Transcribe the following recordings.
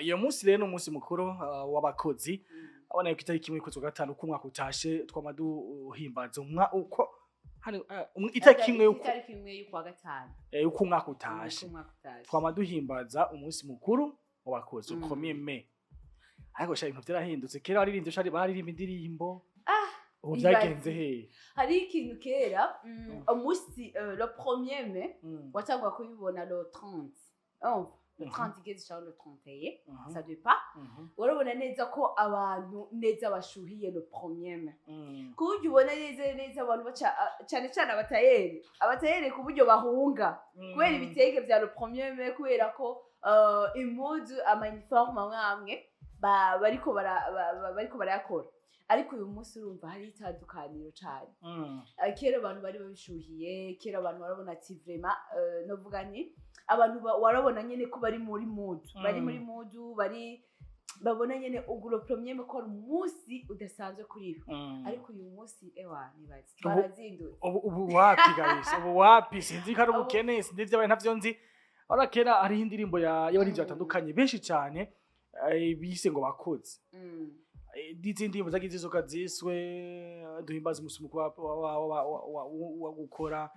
Uyu munsi rero ni umunsi mukuru w'abakozi. Abona yuko itariki 1 y'ukwezi kwa gatanu k'umwaka utashe twama duhimbaza uko hari itariki 1 y'uko Itariki 1 y'ukwa gatanu. Uko umwaka utashe. Uko umwaka utashe. Twama duhimbaza umunsi mukuru w'abakozi, 1er mai. Ariko sha, ibintu vyarahindutse. Kera baririmbye shari, baririmba indirimbo. Ubu Ibaze. vyagenze he? Hari ikintu kera, umunsi le 1er mai watangwa kubibona le 30. Oh, le 30 igeze cyangwa le 31, ça dépend. Warabona neza ko abantu neza bashuhiye le 1er mai, ku buryo ubona neza neza abantu baca, cyane cyane abatayeri, abatayeri ku buryo bahunga kubera ibitenge vya le 1er mai, kubera ko impuzu, ama uniforme amwe amwe bariko barayakora. Ariko uyu munsi urumva hari itandukaniro cane. Kera abantu bari babishuhiye, kera abantu barabona ati vraiment, novuga nti abantu warabona nyene ko bari muri mood, bari muri mood, bari babona nyene ugu le 1er mai ko ari umunsi udasanzwe kuri bo. Ariko uyu munsi, ewa, nibaze twarazindutse. Ubu wapi kabisa, ubu wapi. Sinzi ko ari ubukene, sinzi ivyabaye, ntavyo nzi. Urabona kera hariho indirimbo y'abaririmbyi batandukanye benshi cane, bise ngo bakozi. N'izindi ndirimbo zagiye zisohoka ziswe duhimbaza umunsi mukuru wa gukora.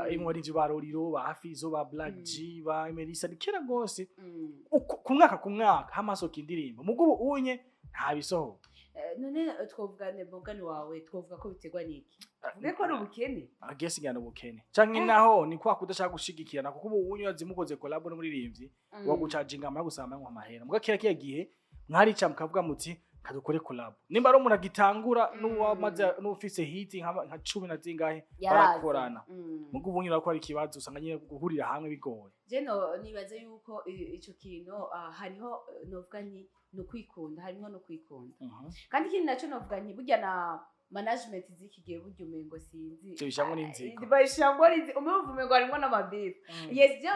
Imwe abaririmbyi ba Roriro, ba Hafizo, ba Black G, ba Melissa, ni kera gose. Ku mwaka hamasohoka indirimbo, mugo ubu unye nta bisohoka. None twovuga ne mugani wawe, twovuga ko biterwa n'iki? Tuvuge ko ari ubukene? Agesi ngana ubukene canke naho ni kwa kudashaka gushigikirana, kuko ubu unye wazimukoze collab n'umuririmbyi wagucajinga amara gusaba ngo amahera. Muga kera kiya gihe mwarica mukavuga muti kadukore collab, nimba ari umuntu agitangura n'uwamaze n'ufise hit nka 10 na zingahe Yarazi. barakorana. Muga ubu nyine ko ari ikibazo, usanga nyine guhurira hamwe bigoye. Je no nibaze yuko ico kintu, hariho, novuga nti ni ukwikunda, harimwo no kwikunda. Kandi ikindi naco novuga nti burya na management z'iki gihe, burya umengo sinzi. Ivyo bishamwo n'inzigo. Bayishamwo n'inzigo, umwe umengo harimwo n'amabifu. Yes, byo,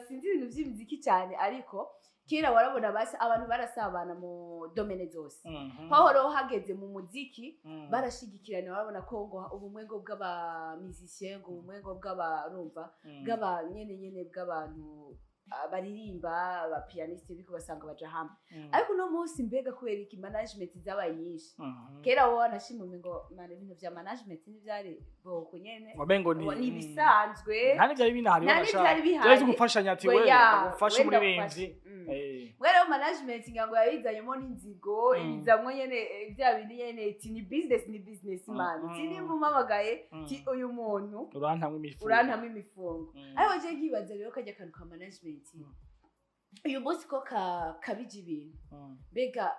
sinzi ibintu vy'imiziki cyane, ariko kera warabona basi abantu barasabana mu domaine zose. Hahora hageze mu muziki barashigikirana, warabona ko ngo ubumwe ngo bw'aba musicien, ngo ubumwe ngo bw'abarumva bw'aba nyene nyene bw'abantu, baririmba, aba pianiste, biko basanga baja hamwe. Ariko uno munsi mbega kubera iki management zabaye nyinshi? Kera wowe wanashima ngo mana, ibintu vya management ntivyari boko nyene. Wamengo ni ni ibisanzwe. Nta n'ivyari binahari. Nta Wanashaka. n'ivyari bihari. Vyari gufashanya ati we ndagufasha we umuririmbyi. ndagufasha. Mwe rero management ngira ngo yabizanyemo n'inzigo, ibizamwo nyene, vya bindi nyene ati ni business, ni business man. Ti nimba umpamagaye, ti uyu muntu urantamwe imifungo. Urantamwe imifungo. Ariko je nkibaza rero kajya kantu ka management uyu munsi ko kabije ibintu. Mbega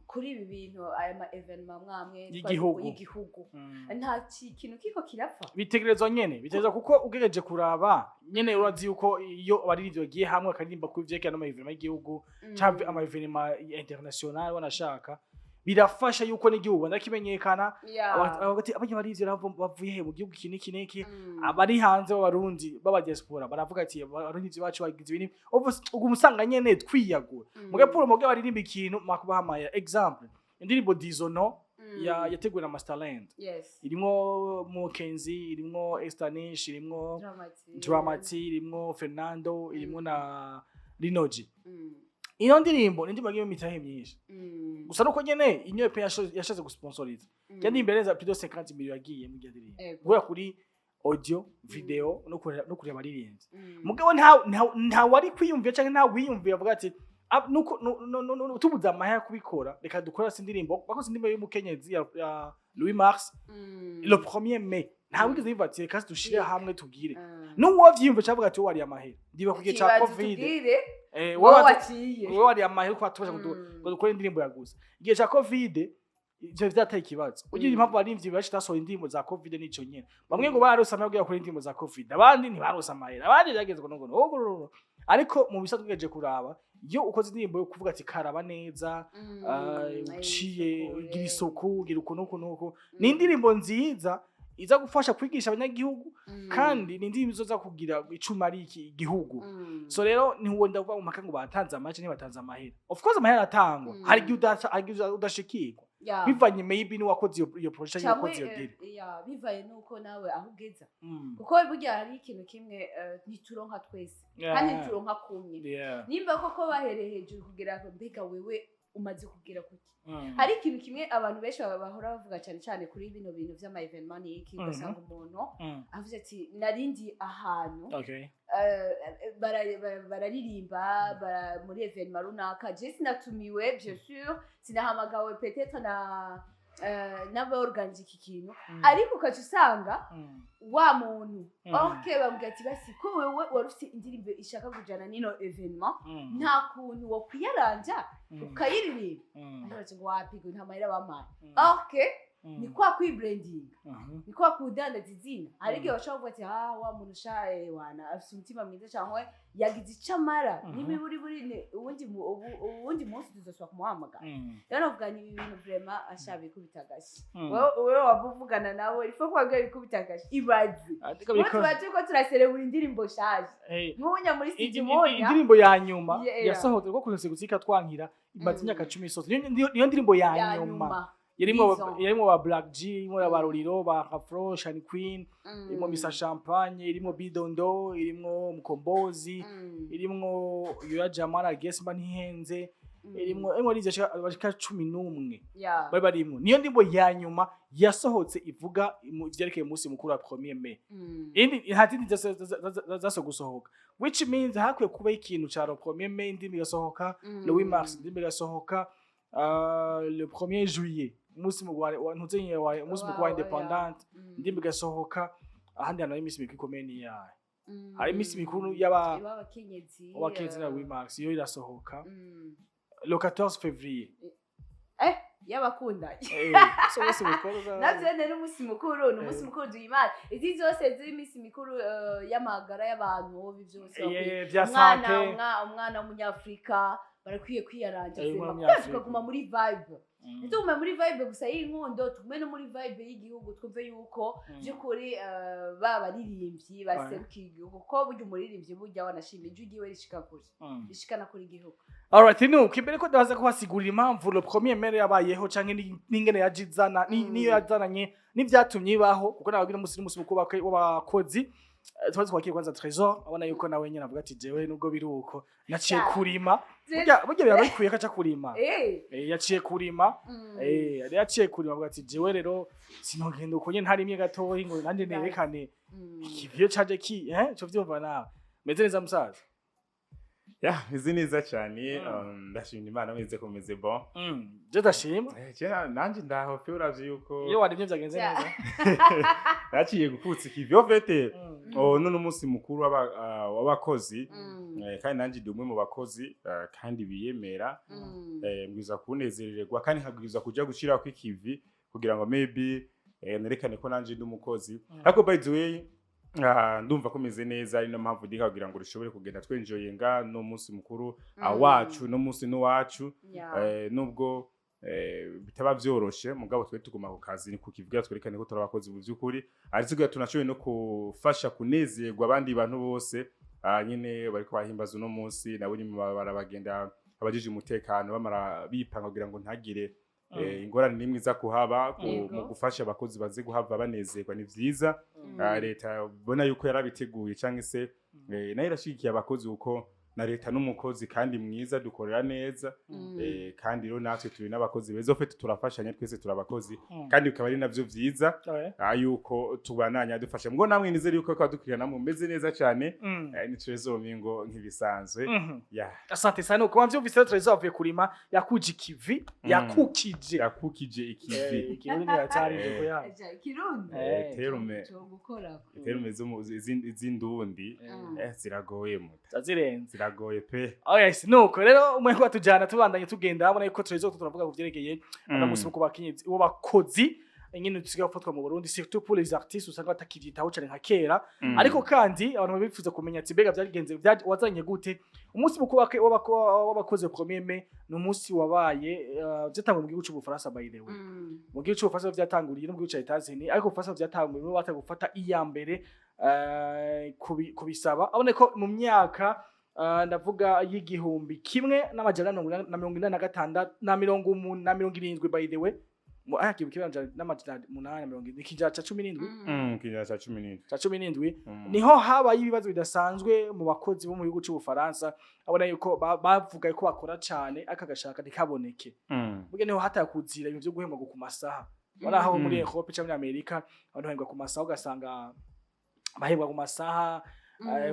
kuri ibi bintu, aya ma événement mwamwe Y'igihugu. y'igihugu, nta kintu kiko kirapfa? Bitegerezwa nyene, bitegerezwa, kuko ugereje kuraba nyene urazi yuko iyo abaririmbyi bagiye hamwe bakaririmba kuri vyerekana n'ama événement y'igihugu canke ama événement international wanashaka, birafasha yuko n'igihugu ndakimenyekana. Abagati abanye barivyo bavuye he mu gihugu iki n'iki n'iki. Abari hanze b'Abarundi b'aba diaspora baravuga ati abarundi bacu bagize ibintu. Uguma usanga nyene twiyagura. Muga pour muga baririmba ikintu makubaha amahera. Exemple, indirimbo Dizono ya yateguwe na Masterland, irimwo Mokenzi, irimwo Estanish, irimwo Dramati. Dramati, irimwo Fernando, irimwo na Linoji. Ino ndirimbo ni indirimbo yagiye imitahe myinshi. Gusa nuko nyene inyo pe yashatse gusponsoriza ya ndirimbo irenza plus de 50 millions yagiye mu iyo ndirimbo, guhera kuri audio, video no kureba abaririmbyi. Mugabo nta wari kwiyumvira canke nta wiyumvira avuga ati nuko no, tubuze amahera yo kubikora, reka dukora si indirimbo bakoze indirimbo y'umukenyezi ya Louis Mars le 1er mai. Nta wigeze yumva ati reka dushire hamwe tugire. N'uwo vyiyumva cavuga ati wowe wariye amahera, ndiba ku gihe ca Kibazo Covid. tubwire, wowe wowe waciye. Wowe wariye amahera ko tubasha ngo dukore indirimbo yaguze igihe ca Covid. Ivyo vyateye ikibazo ugira impamvu abarimvyi benshi tasohoye indirimbo za Covid nico nyene. Bamwe ngo barose amahera kugira bakore indirimbo za Covid, abandi ntibarose amahera, abandi byageze ngo ngo. Ariko mu bisanzwe ugejeje kuraba, iyo ukoze indirimbo yo kuvuga ati karaba neza, uciye ugira isuku, ugira uku n'uku n'uku, ni indirimbo nziza iza gufasha kwigisha abanyagihugu, kandi ni indirimbo izoza kugira icuma ari iki igihugu. So rero ntiwenda kuvuga mu mpaka ngo batanze amahera ntibatanze amahera. Of course amahera aratangwa. Hari igihe udashikirwa. Bivanye maybe n'uwakoze iyo projet cyangwa Cyangwa uwakoze iyo deal. Ya, bivaye nuko nawe aho ugeza, kuko burya hari ikintu kimwe, ntituronka twese kandi ntituronka kumwe. Nimba koko bahereye hejuru kugira ngo mbega wewe umaze kugera kuki? Hari ikintu kimwe abantu benshi bahora bavuga cyane cyane kuri bino bintu vy'ama événement n'iki, ugasanga umuntu avuze ati narindi ahantu, bararirimba muri événement runaka, je sinatumiwe, bien sûr sinahamagawe, peut-être na n'abaorganije iki kintu, ariko ukaca usanga wa muntu, ok, bambwira ati basi ko wewe wari ufite indirimbo ishaka kujana n'ino événement, nta kuntu wokwiyaranja ukayiririmba? Ariko bati ngo wapiga nta mahera bampaye. Ok, ni kwa kwibrandinga, ni kwa kudandaza izina. Hari igihe bashobora kuvuga ati ah, wa muntu sha, wana afite umutima mwiza cyangwa yagize icyo amara, n'imiburiburi uwundi munsi tuzosubira kumuhamagara. Rero navuga ni ibi bintu vraiment asha bikubita agashi. Wewe waba uvugana nawe ifo kwabwa bikubita agashi, ibaze Ariko ubu tuba turiko turaserebura indirimbo shaje nk'ubunya muri studio munya. Indirimbo ya nyuma yasohotse kuko kunse gusika twankira imaze imyaka 10 isohotse. Niyo ndirimbo ya ya nyuma nyuma yarimo Dix ans. Yarimo ba Black G, irimo ba Ruriro, ba Afro Shani Queen, irimo Mr Champagne, irimo Bidondo, irimo Mukombozi, irimo Yoya Jamara Gesma ntihenze, irimo bashika 11 bari barimwo. Niyo ndirimbo ya nyuma yasohotse ivuga mu vyerekeye umunsi mukuru wa 1er mai. Indi nta zindi zaso gusohoka, which means hakwiye kuba ikintu ca le 1er mai, indirimbo igasohoka le 8 mars, indirimbo igasohoka le 1er juillet, umunsi mukuru ntuzenye umunsi mukuru wa indépendance, indirimbo igasohoka. Ahandi hantu hari iminsi mikuru ikomeye ni iyahe? Hari iminsi mikuru y'abakenyezi. W'abakenyezi na 8 mars iyo irasohoka, le 14 février. Y'abakundanye. So umunsi mukuru Navyo ni umunsi mukuru, ni umunsi mukuru duhimana. Izi zose ziri iminsi mikuru, y'amagara y'abantu, ibi byose vya umwana santé. Umwana w'umunyafurika barakwiye kwiyaranja Umwana vraiment, w'umunyafurika. kuko tukaguma muri vibe. Ntitugume muri vibe gusa y'inkundo, tugume no muri vibe y'igihugu, twumve yuko by'ukuri, ba baririmbyi baserukiye igihugu, kuko burya umuririmbyi burya wanashima ijwi ryiwe rishika kure, rishikana kure igihugu. Alright, nuko imbere ko ndaza kubasigurira impamvu le premier mai yabayeho canke n'ingene yajizana niyo yazananye n'ivyatumye ibaho, kuko nababwira umunsi n'umunsi mukuru w'abakozi, tubaze kwakira kwanza Trésor, abona yuko nawe nyene avuga ati jewe nubwo biri uko naciye kurima. Burya biraba bikwiye ko aca kurima. Yaciye kurima. Yari yaciye kurima, avuga ati jewe rero sinogenda uko nyene ntarimye gatoyi ngo nanje nerekane ikiviyo caje ki cyo vyumva nawe. Meze neza musaza? Ya, meze neza cyane. Ndashimira Imana, meze ko meze bon. Je ndashima. Kera nanje ndaho pe, uravye yuko iyo warimye vyagenze neza. Naciye gukutsa ikivi au fait. Oh, none umunsi mukuru w'abakozi, kandi nanje ndi umwe mu bakozi, kandi biyemera. Mbwiza kunezererwa kandi nkabwirizwa kuja gushirako ikivi kugira ngo maybe nerekane ko nanje ndi umukozi. Ariko by the way, ndumva ko meze neza, ari no mpamvu ndika kugira ngo dushobore kugenda twenjoyinga no munsi mukuru wacu, no munsi n'uwacu. Nubwo bitaba vyoroshe, mugabo twe tuguma ku kazi, ni kukivuga twerekane ko turi abakozi mu by'ukuri, ariko tunashoboye no kufasha kunezerwa abandi bantu bose nyine bariko bahimbaza uno munsi. Nabo nyuma barabagenda abajije umutekano bamara bipanga kugira ngo ntagire ingorane n'imwe iza kuhaba mu gufasha abakozi baze guhava banezerwa. Ni vyiza. Leta ubona yuko yarabiteguye cyangwa se nayo irashigikiye abakozi, kuko na leta n'umukozi kandi mwiza, dukorera neza. Kandi rero natwe turi n'abakozi beza, ufite turafashanya, twese turi abakozi, kandi bikaba ari navyo vyiza yuko tubananya dufasha. Ngo namwe nizere yuko kwa dukwira namwe mumeze neza cyane. Ni Trésor Mingo nk'ibisanzwe. Ya. Asante sana. Uko wavyumvise, Trésor avuye kurima, yakuje ikivi, yakukije. Yakukije ikivi. Ikirundi ni hatari ndugu yangu. Aja, ikirundi Terme cyo gukora. Terme z'indundi ziragoye muta. Zirenze. Ziragoye pe. Oh yes, nuko rero umwe watujana tubandanye tugenda, abona yuko Trésor turavuga ku vyerekeye uno musi ku bakenyezi w'abakozi, ingene dusigaye gufatwa mu Burundi, surtout pour les artistes usanga batakivyitaho cane nka kera. Ariko kandi abantu bifuza kumenya ati mbega vyagenze wazanye gute umunsi mukuru w'abakozi 1er mai? Ni umunsi wabaye, vyatanguye mu gihugu c'Ubufaransa, by the way. Mu gihugu c'Ubufaransa vyatanguriye, no mu gihugu ca Etats-Unis, ariko Ubufaransa vyatanguye nibo batanguye gufata iya mbere kubisaba. Abone ko mu myaka, ndavuga y'1886 na 80 na 70 by the way. Mu aya 1870, ikinjana ca 17. Kinyana ca 17. Ca 17. Niho habaye ibibazo bidasanzwe mu bakozi bo mu gihugu c'Ubufaransa, abona yuko bavuga yuko bakora cane aka gashaka ntikaboneke. Burya niho hatakuzira ibintu vyo guhembwa ku masaha. Bari aho muri Europe canke muri Amerika, abantu bahembwa ku masaha, ugasanga bahembwa ku masaha,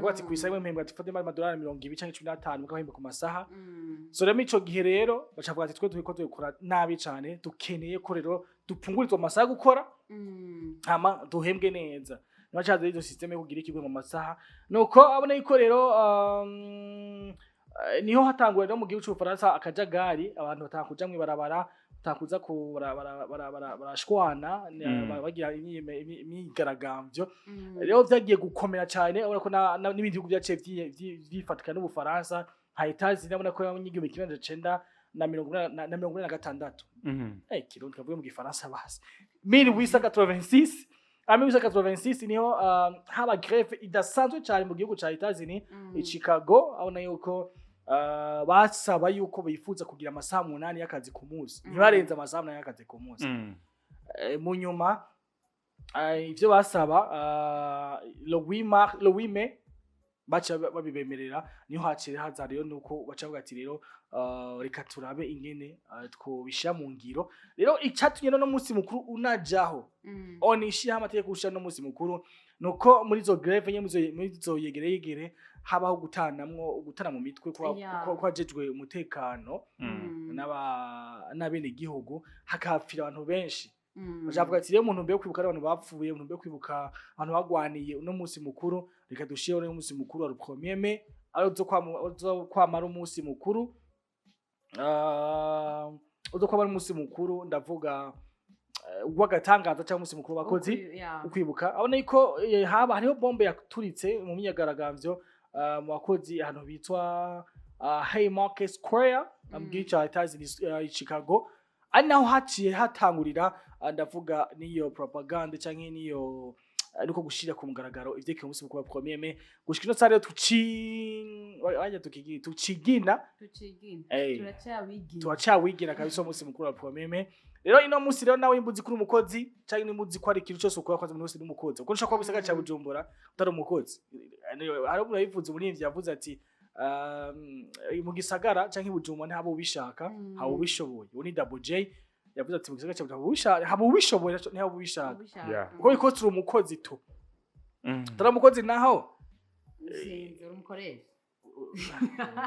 bati kw'isaha imwe mpembwa, tifate amadolari 20 canke 15, mugabo ku masaha. So rero ico gihe rero bacavuga ati twe turiko dukora nabi cane, dukeneye ko rero dupungurizwa amasaha yo gukora, hama duhembwe neza. Niba caza izo système yo kugira ikigo mu masaha, nuko abona yuko rero niho hatangura rero mu gihugu c'Ubufaransa akajagari, abantu batakuja mw'ibarabara, batakuza ku barashwana, bagira imyigaragambyo. Rero vyagiye gukomera cane, urabona ko n'ibindi bihugu vyaciye vyifatika n'Ubufaransa, nka Etazi, ndabona ko 1946. Kirundi kavuye mu Gifaransa basi, 1886, a 1886 niho haba grève idasanzwe cyane mu gihugu ca Etats-Unis, i Chicago, abona yuko basaba yuko bifuza kugira amasaha 8 y'akazi ku munsi, ntibarenze amasaha 8 y'akazi ku munsi. Mu nyuma ivyo basaba, le 8 mars, le 8 mai baca babibemerera. Niho haciye haza rero nuko baca bavuga ati rero reka turabe ingene twobishira mu ngiro. Rero icatumye no munsi mukuru unajaho, onishiha amategeko ushira no munsi mukuru, nuko muri izo grève nye, muri izo yegere yegere, habaho gutanamwo, gutana mu mitwe kwa kwajejwe umutekano n'abene gihugu, hakapfira abantu benshi. Bacavuga ati rero umuntu mbere yo kwibuka abantu bapfuye, umuntu mbere yo kwibuka abantu bagwaniye uno munsi mukuru, reka dushireho uno munsi mukuru wa premier mai, ari uzo kwamara umunsi mukuru, uzo kwamara umunsi mukuru, ndavuga w'agatangaza cyangwa umunsi mukuru w'abakozi, ukwibuka. Abona yuko haba hariho bombe yaturitse mu myigaragambyo, mu bakozi, ahantu bitwa Haymarket Square mu gihugu ca Etats-Unis, i Chicago, ari naho haciye hatangurira, ndavuga niyo propaganda canke niyo nuko gushira ku mugaragaro ivyerekeye umunsi mukuru wa premier mai. Gushika ino saha rero tuci bajya tukigina. Tucigina. Turacawigira. Turacawigira. Kabisa umunsi mukuru wa premier mai. Rero ino munsi rero nawe imbuzi kuri umukozi canke nimbuzi ko ari ikintu cyose ukora, kwanza umuntu wese n'umukozi, kuko ushobora kuba gisagara ca Bujumbura utari umukozi. Hari umuntu yabivuze, umuririmbyi yavuze ati mu gisagara canke i Bujumbura ntabo ubishaka, haba ubishoboye. Uwo ni Double J yavuze ati mu gisagara ca Bujumbura ubishaka, haba ubishoboye, ntihaba ubishaka, kuko biko turi umukozi tu, turi umukozi naho. Sinzi, uri umukoresha.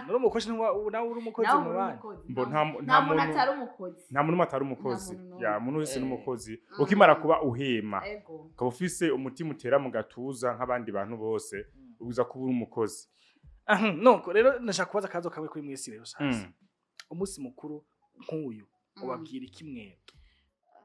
Uri umukozi, nawe uri umukozi Nawe mu uri bandi. umukozi. Mbo Nta muntu atari umukozi. Nta muntu atari umukozi. Nta muntu Ya, muntu wese n'umwe. n'umukozi. Ukimara kuba uhema, ukaba ufise umutima utera mu gatuza nk'abandi bantu bose, uza kuba uri umukozi. Aha, nuko rero ndashaka kubaza akabazo kamwe kuri mwese rero sasa. Umunsi mukuru nk'uyu ubabwira iki mwebwe?